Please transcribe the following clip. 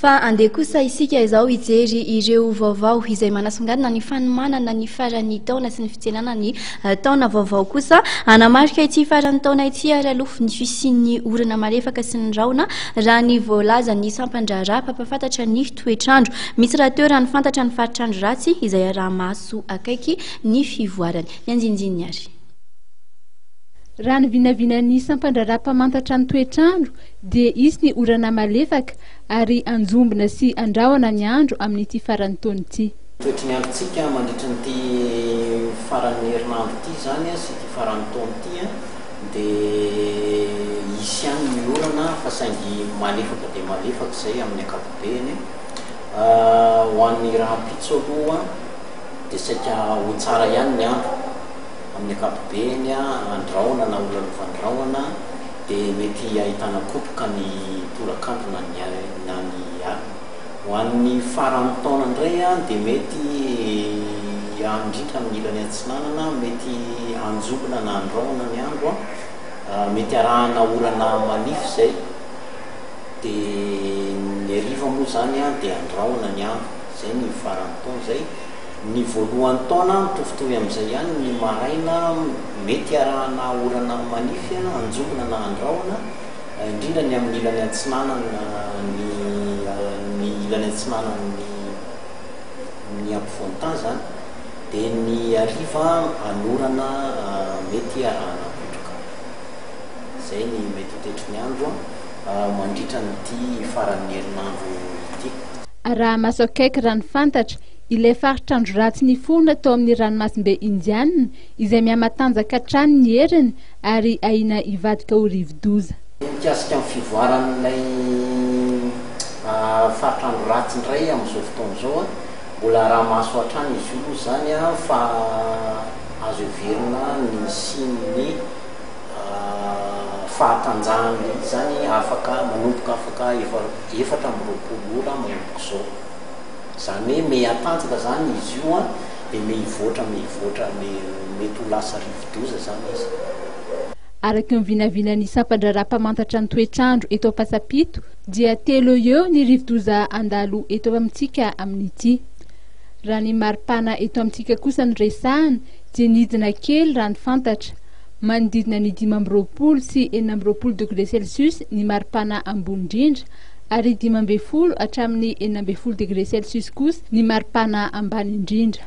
Fa andeha kosa isika izao hijery ireo vaovao izay manasongadina ny fanomanana ny faran'ny taona sy ny fitsenana ny eh, taona vaovao kosa. Hanamarika ity faran'ny taona ity ary aloha ny fisian'ny orana malefaka sy ny rahona raha ny voalazan'ny sampan-draharaha mpampahafantatra ny toetr'andro. Misy rahateo raha ny fantatra ny faritr'andro ratsy izay araha-maso akaiky ny fivoarany. Ny anjinjininy ary. Raha ny vinavinan'ny sampandraharaha mpamantatra ny toetr'andro dia hisy ny orana malefaka ary hanjombona sy handrahona ny andro amin'ity faran'ny taona ity. Toetry ny androntsika mandritra an'ity faran'ny herinandro ity izany sy ity faran'ny taona ity dia hisy ihany ny orana fa saingy malefaka dia malefaka izay amin'ny ankapobeny. Ho an'ny rahampitso aloha dia saika ho tsara ihany ny andro. Amin'ny ankapobeny, andrahona na holalovan'ny rahona dia mety ahitana kopoka ny tolakandro na ny na ny alina. Ho an'ny faran'ny taona indray dia mety indrindra amin'ny ilany atsinanana, mety hanjombona na handrahona ny andro, mety arahana orana manify izay, dia ny hariva moa izany dia handrahona ny andro. Izay ny faran'ny taona izay. Ny voalohan'ny taona, mitovitovy amin'izay ihany ny maraina, mety arahana orana manify, anjombona na andrahona, indrindra ny amin'ny ilany atsinanana, ny ny ilany atsinanan'ny ny ampovoan-tany izany, dia ny hariva anorana mety arahana potroka. Izay ny mety ho toetry ny andro mandritra an'ity faran'ny herinandro ity. Araha-maso akaiky raha ny fantatra, Ilay faritr'andro ratsy niforona tao amin'ny ranomasimbe Indiana, izay mihamatanjaka hatrany ny heriny ary ahiana hivadika ho rivodoza. Mikasika ny fivoaran'ilay faritr'andro ratsy indray amin'izao fotoana izao, mbola araha-maso hatrany izy io aloha izany fa azo heverina ny hisian'ny fahatanjahan'ilay izy izany afaka manomboka afaka 24 ora manomboka izao. Izany hoe me hatanjaka izany izy io an, dia me hivoatra me hivoatra me mety ho lasa rivodoza izany izy. Araka ny vinavinan'ny sampan-draharaha mpamantatra ny toetr'andro eto Ampasampito dia telo eo eo ny rivodoza handalo eto amintsika amin'ity. Raha ny maripana eto amintsika kosa no resahana dia nidina kely raha ny fantatra. Manodidina ny 25 sy 26 degré celsius ny maripana ambony indrindra ary 15 hatramin'ny 16 degré celsius kosa ny maripana ambany indrindra.